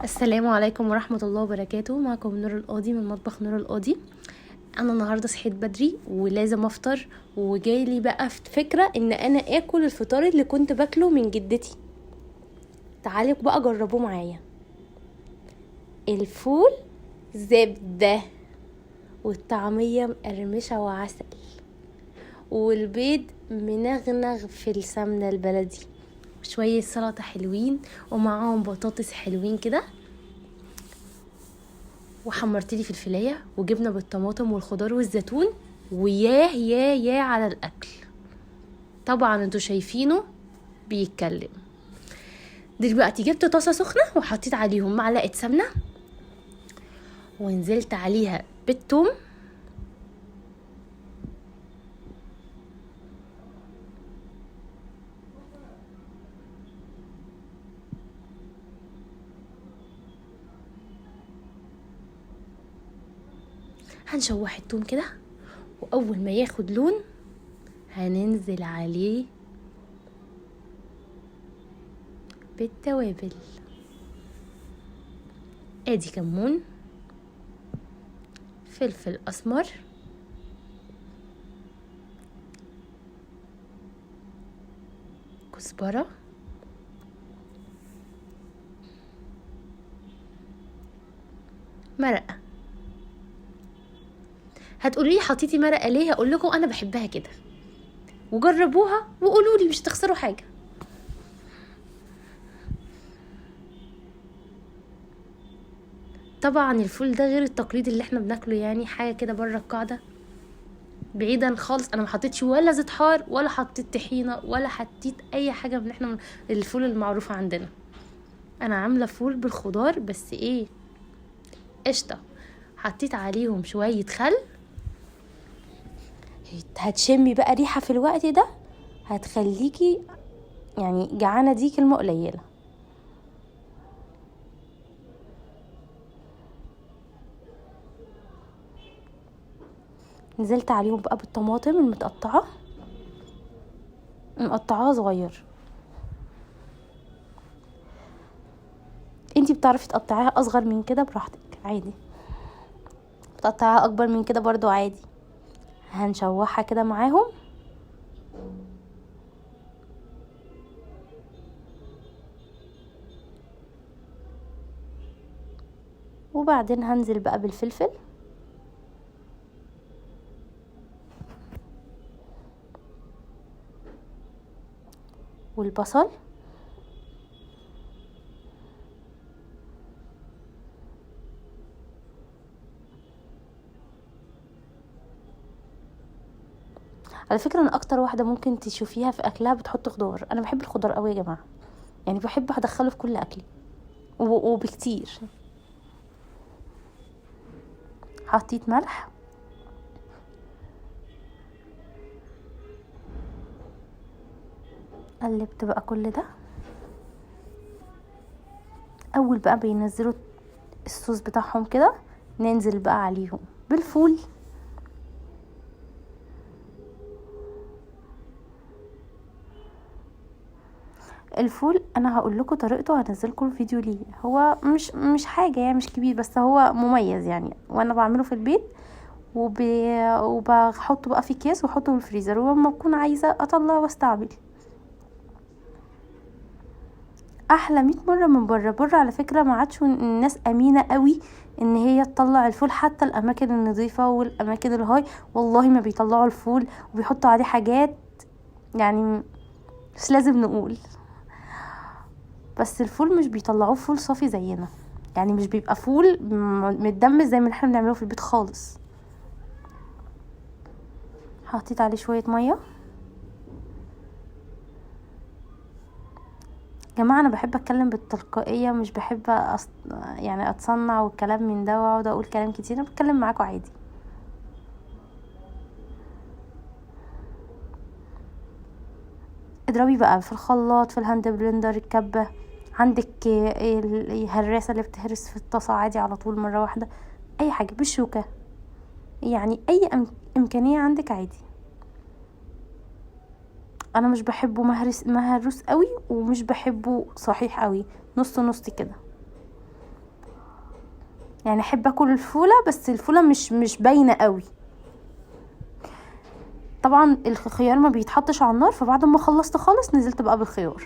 السلام عليكم ورحمة الله وبركاته. معكم نور القاضي من مطبخ نور القاضي. انا النهاردة صحيت بدري ولازم افطر، وجايلي بقى فكرة ان انا اكل الفطار اللي كنت باكله من جدتي. تعالوا بقى جربوه معايا. الفول زبدة والطعمية مقرمشة وعسل، والبيض منغنغ في السمنة البلدي، وشوية سلطة حلوين ومعاهم بطاطس حلوين كده، وحمرت لي فلفلايه وجبنه بالطماطم والخضار والزيتون، وياه ياه ياه على الاكل. طبعا انتوا شايفينه بيتكلم. دلوقتي جبت طاسه سخنة وحطيت عليهم معلقه سمنه، ونزلت عليها بالثوم، هنشوح التوم كده، واول ما ياخد لون هننزل عليه بالتوابل. ادي كمون، فلفل اسمر، كزبره، مرقه. هتقولي لي حطيتي مرقه ليه؟ هقول لكم انا بحبها كده، وجربوها وقولوا لي، مش هتخسروا حاجة. طبعا الفول ده غير التقليد اللي احنا بناكله، يعني حاجة كده بره القاعدة، بعيدا خالص. انا ما حطيتش ولا زيت حار ولا حطيت طحينه ولا حطيت اي حاجة من احنا الفول المعروفة عندنا. انا عامله فول بالخضار بس ايه، قشطه. حطيت عليهم شوية خل. هتشمي بقى ريحه في الوقت ده هتخليكي يعني جعانة، دي كلمة قليله. نزلت عليهم بقى بالطماطم المتقطعة، مقطعاها صغير. انتي بتعرفي تقطعيها اصغر من كده براحتك عادي، تقطعها اكبر من كده برضو عادي. هنشوحها كده معاهم. وبعدين هنزل بقى بالفلفل، والبصل، على فكرة انا اكتر واحدة ممكن تشوفيها في اكلها بتحط خضار. انا بحب الخضار قوي يا جماعة، يعني بحب ادخله في كل اكلي وبكتير. حطيت ملح، قلبت بقى كل ده. اول بقى بينزلوا الصوص بتاعهم كده، ننزل بقى عليهم بالفول. الفول انا هقول لكم طريقته، هنزل لكم الفيديو ليه. هو مش حاجة يعني، مش كبير، بس هو مميز يعني، وانا بعمله في البيت وبحطه بقى في كيس واحطه في الفريزر، ولما اكون عايزه اطلعه واستعمل. احلى 100 مرة من بره. بره على فكرة ما عادش الناس امينه قوي ان هي تطلع الفول، حتى الاماكن النظيفة والاماكن ال high والله ما بيطلعوا الفول وبيحطوا عليه حاجات، يعني مش لازم نقول. بس الفول مش بيطلعوه فول صافي زينا، يعني مش بيبقى فول متدمس زي ما احنا بنعمله في البيت خالص. حطيت عليه شوية مية. جماعة انا بحب اتكلم بالتلقائيه، مش بحب يعني اتصنع والكلام من ده واقعد اقول كلام كتير. انا بتكلم معاكم عادي. اضربي بقى في الخلاط، في ال hand blender، الكبه عندك، الهراسه اللي بتهرس في الطاسه عادي على طول مرة واحدة، اي حاجة بالشوكة، يعني اي امكانية عندك عادي. انا مش بحبه مهروس قوي، ومش بحبه صحيح قوي، نص نص كده. يعني احب اكل الفوله بس الفوله مش باينة قوي. طبعا الخيار ما بيتحطش على النار، فبعد ما خلصت خالص نزلت بقى بالخيار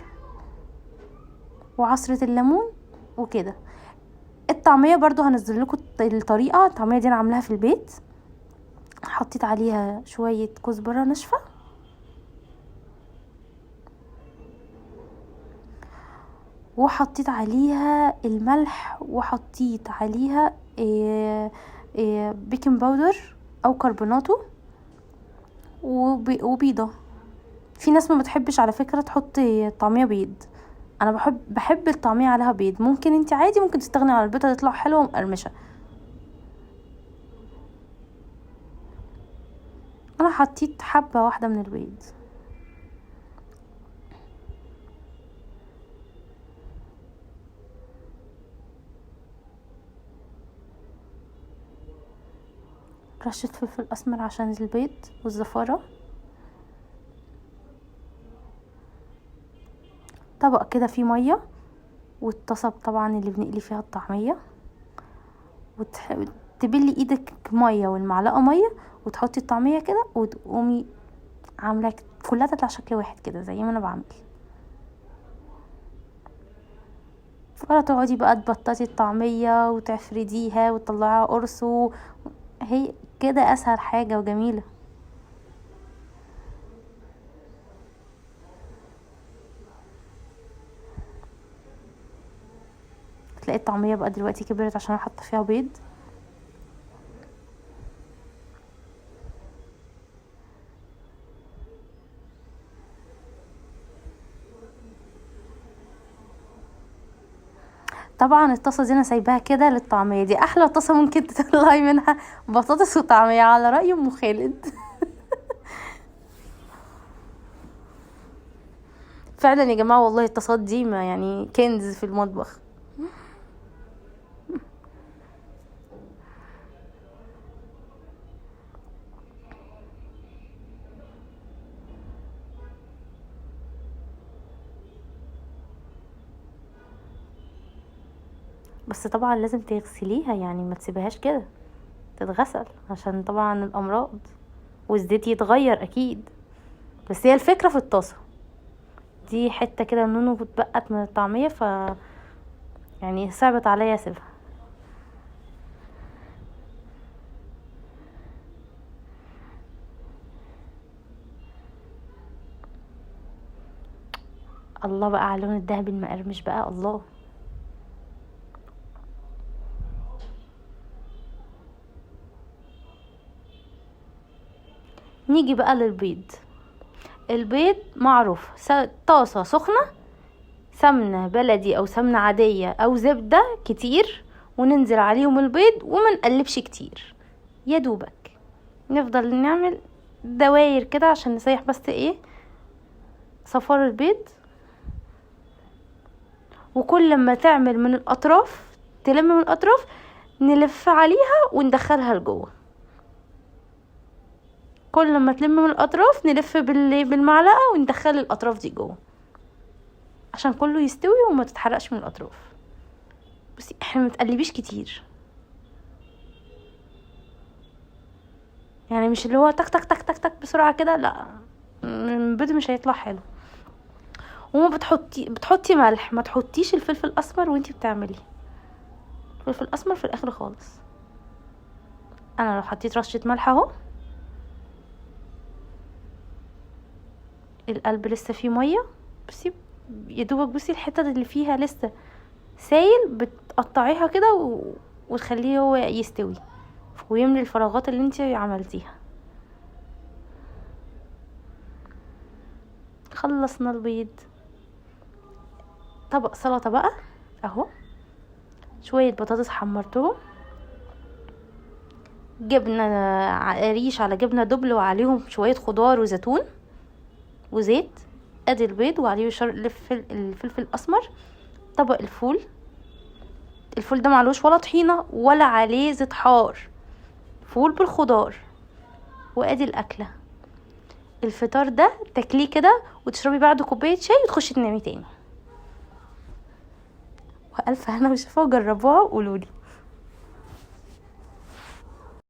وعصره الليمون وكده. الطعمية برضو هنزل لكم الطريقة. الطعمية دي انا عاملاها في البيت، حطيت عليها شوية كزبره ناشفة وحطيت عليها الملح، وحطيت عليها baking powder او كربوناتو وبيضه. في ناس ما بتحبش على فكرة تحط طعميه بيض، انا بحب الطعمية عليها بيض. ممكن انت عادي ممكن تستغني عن البيضة، تطلع حلوة ومقرمشه. انا حطيت حبه واحدة من البيض. رشه فلفل اسمر عشان البيض والزفاره. طبق كده فيه مية، والطاسه طبعا اللي بنقلي فيها الطعمية، وتبلي ايدك مية والمعلقه مية، وتحطي الطعمية كده وتقومي عامله كلها تطلع شكل واحد كده زي ما انا بعمل. ولا تقعدي بقى تبططي الطعمية وتفرديها وتطلعيها قرص، هي كده اسهل حاجة وجميلة. تلاقي الطعمية بقى دلوقتي كبرت عشان انا حاطه فيها بيض. طبعا الطاسه دي انا سايباها كده للطعميه، دي احلى طاسه ممكن تطلعي منها بطاطس وطعميه على راي ام خالد. فعلا يا جماعة والله الطاسات دي ما يعني كنز في المطبخ. بس طبعا لازم تغسليها، يعني ما تسيبهاش كده تتغسل عشان طبعا الامراض، والزيت يتغير اكيد. بس هي الفكرة في الطاسه دي، حتة كده نونو اتبقت من الطعمية، ف يعني صعبت عليا اسيبها. الله بقى على اللون الذهبي المقرمش بقى، الله. نيجي بقى للبيض. البيض معروف، طاسة سخنة، سمنة بلدي او سمنة عادية او زبدة كتير، وننزل عليهم البيض وما نقلبش كتير، يا دوبك نفضل نعمل دواير كده عشان نسيح بس ايه صفار البيض. وكل ما تعمل من الاطراف، تلم من الاطراف، نلف عليها وندخلها لجوه. كل ما تلم من الاطراف نلف بالمعلقه وندخل الاطراف دي جوه عشان كله يستوي وما تتحرقش من الاطراف. بصي احنا ما تقلبيش كتير، يعني مش اللي هو تك تك تك تك تك بسرعة كده، لا البيض مش هيطلع حلو. وما بتحطي ملح، ما تحطيش الفلفل الاسمر وانتي بتعملي الفلفل الاسمر في الاخر خالص. انا لو حطيت رشه ملح اهو، القلب لسه فيه مية، بصي يا دوبك، بصي الحتة اللي فيها لسه سايل بتقطعيها كده وتخليه هو يستوي ويملي الفراغات اللي انتي عملتيها. خلصنا البيض. طبق سلطة بقى اهو، شوية بطاطس حمرتهم، جبنه ريش على جبنه دبل، وعليهم شوية خضار وزيتون وزيت. ادي البيض وعليه الفلفل الاسمر. طبق الفول، الفول ده معلوش ولا طحينه ولا عليه زيت حار، فول بالخضار. وادي الاكلة. الفطار ده تاكليه كده وتشربي بعده كوباية شاي وتخشي تنامي تاني. والف هنا وشفا، وجربوها وقولولي.